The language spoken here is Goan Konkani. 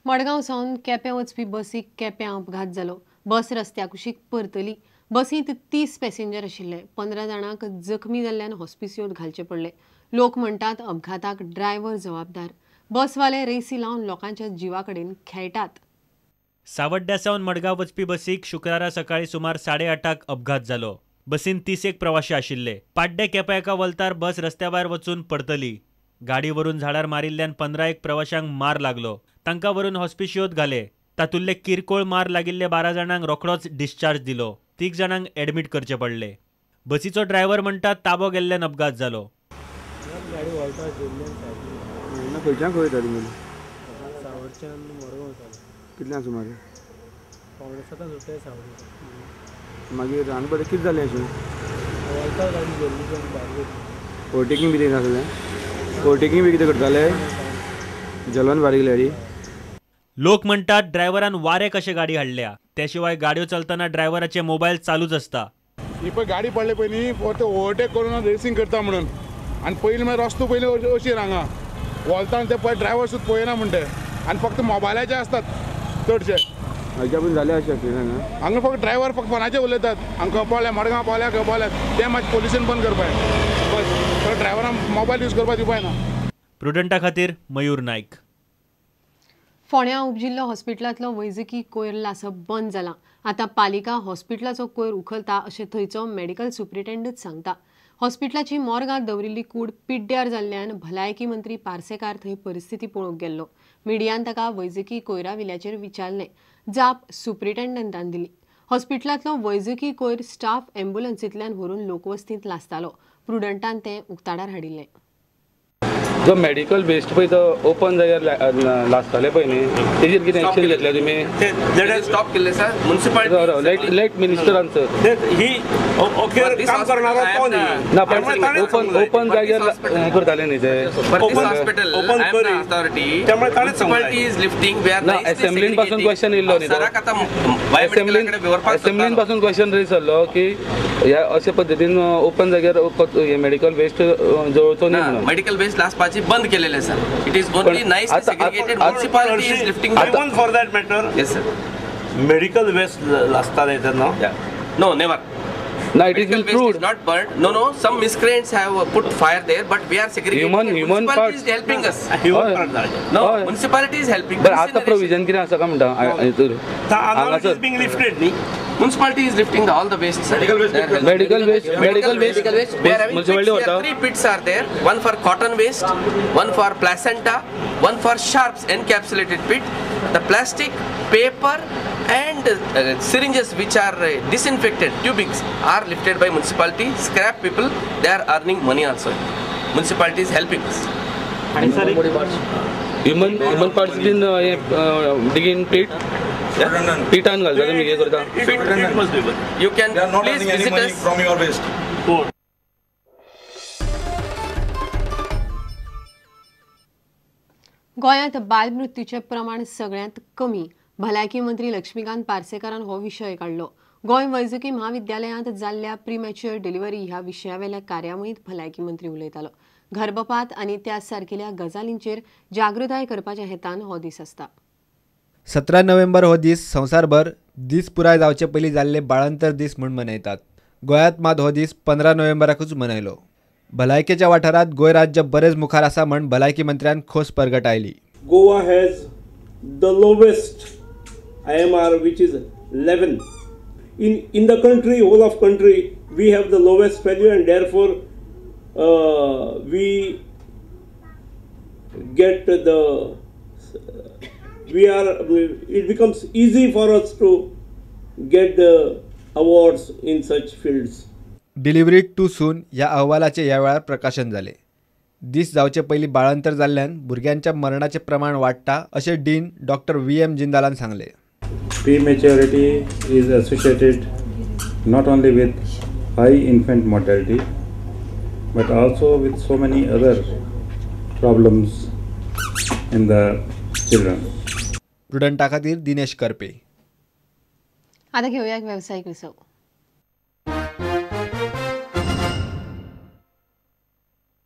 मडगांव सावन केपें वचपी बसीक केप्यां अपघात जालो. बस रस्त्या कुशीक परतली. बसींत 30 पॅसेंजर आशिल्ले. 15 जाणांक जखमी जाल्ल्यान हॉस्पिसियोत घालचे पडले. लोक म्हणटात अपघाताक ड्रायव्हर जबाबदार. बसवाले रेसी लावन लोकांच्या जिवा कडेन खेळटात. सावड्ड्या सावन मडगांव वचपी बसीक शुक्रारा सकाळी सुमार 8:30 अपघात जालो. बसीन 30 प्रवाशी आशिल्ले. पाड्डे केप्यां एका वलतार बस रस्त्या भायर वचून परतली. गाडी वरून झाडार मारिल्ल्यान 15 प्रवाशांक मार लागलो. तांकां व्हरून हॉस्पिशियोत घाले. तातुल्ले किरकोळ मार लागिल्ले 12 जाणांक रोखडोच डिस्चार्ज दिलो. 3 जाणांक एडमीट करचे पडले. बसीचो ड्रायव्हर म्हणटा ताबो गेल्ल्यान अपघात जालो. ओवरटेकींग बी नासलें. ओवरटेकींग बी कितें करताले, जलवन बारीक गाडी. लोक म्हणटात ड्रायव्हरान वारे कशे गाडी हाडल्या. ते शिवाय गाडयो चलतना ड्रायव्हराचे मोबायल चालूच आसता. ही पळय गाडी पडले पळय न्ही, ते ओवरटेक करून रेसींग करता म्हणून. आनी पयलीं मागीर रस्तो पयलीं अशीर हांगा वोलताना ते पळय ड्रायव्हर सुद्दां पळयना म्हणटे. आनी फक्त मोबायलाचे आसतात चडशे. हाज्या पूण जाले अशें एक्सिडंट हांगा फक्त ड्रायव्हर फक्त फोनाचेर उलयतात. हांगा पावल्या मडगांव पावल्या खंय पावल्या ते मातशें पोल्युशन बंद करपाक. बस ड्रायव्हरान मोबायल यूज करपाक दिवपाक ना. प्रुडंटा खातीर मयूर नायक. फोंड्या उपजिल्लो हॉस्पिटलांतलो वैजकी कोयर लासप बंद जाला. आतां पालिका हॉस्पिटलाचो कोयर उखलता अशें थंयचो मेडिकल सुप्रिटेंडंट सांगता. हॉस्पिटलाची मोर्गांत दवरिल्ली कूड पिड्ड्यार जाल्ल्यान भलायकी मंत्री पार्सेकार थंय परिस्थिती पळोवंक गेल्लो. मिडियान ताका वैजकी कोयरा विल्याचेर विचारलें. जाप सुप्रिटेंडंटान दिली. हॉस्पिटलांतलो वैजकी कोयर स्टाफ एम्ब्युलन्सींतल्यान व्हरून लोकवस्तींत लासतालो. प्रुडंटान तें उक्ताडार हाडिल्लें. जो मेडिकल वेस्ट पळय तो ओपन जाग्यार लासताले पळय न्ही, तेजेर कितें एक्शन घेतल्या तुमी? स्टॉप केल्ले sir municipality. Let minister answer. ही काम करणारो तो न्ही ना, पण ओपन ओपन जाग्यार हें करताले न्ही ते. हॉस्पिटल ओपन अथॉरिटी त्यामुळे ताणें municipality is lifting. We are ना असेंब्लीन पासून क्वेश्चन येयल्लो न्ही, असेंब्लीन पासून क्वेश्चन रेज जाल्लो की ह्या अशे पद्दतीन ओपन जाग्यार मेडिकल वेस्ट जळोवचो न्ही म्हणून. मेडिकल वेस्ट लासपाची बंद केलेले sir. It is only nicely segregated. Municipality is lifting even for that matter. Yes sir. Medical waste लासताले तेन्ना? No, never. No, it is medical waste is not burned. No, no. Some miscreants have put fire there, but we are segregating. Human municipality is helping us. Human parts. No, municipality is helping. But आता provision कितें आसा काय म्हणटा? It is being lifted न्ही. Municipality is lifting all the waste, sir. Medical waste. Medical waste. Medical waste. Medical waste. We are having municipality pits. व्हरता. 3 pits are there. One for cotton waste, one for placenta, one for sharps encapsulated pit. The plastic, paper and syringes which are disinfected tubings are lifted by municipality. Scrap people, they are earning money also. Municipality is helping us. Human parts bin digging pit. पिटान घालता तुमी कितें करता? You can please visit us from your waste. गोंयांत बालमृत्यूचें प्रमाण सगळ्यांत कमी. भलायकी मंत्री लक्ष्मीकांत पार्सेकारान हो विशय काडलो. गोंय वैजकी म्हाविद्यालयांत जाल्ल्या प्रीमॅच्युअर डिलिव्हरी ह्या विशयावेल्या कार्यावळींत भलायकी मंत्री उलयतालो. गर्भपात आनी त्या सारकिल्या गजालींचेर जागृताय करपाच्या हेतान हो दीस आसता. 17 नोव्हेंबर हो दीस संवसारभर दीस पुराय जावचे पयलीं जाल्ले बाळंतर दीस म्हूण मनयतात. गोंयांत मात हो दीस 15 नोव्हेंबराकूच मनयलो. भलायकेच्या वाठारांत गोंय राज्य बरेच मुखार आसा म्हूण भलायकी मंत्र्यान खोस परगटायली. Goa has the lowest IMR which is 11. In the country, whole of country, we have the lowest value and therefore we get the we are it becomes easy for us to get the awards in such fields. Delivery too soon ह्या अहवालाचे ह्या वेळार प्रकाशन जाले. दीस जावचे पयलीं बाळंतर जाल्ल्यान भुरग्यांच्या मरणाचें प्रमाण वाडटा अशें डीन डॉक्टर VM जिंदालान सांगलें. Prematurity is associated not only with high infant mortality but also with so many other problems in the children. प्रुडंटा खातीर दिनेश करपे. आता घेऊया एक व्यावसायिक विसव.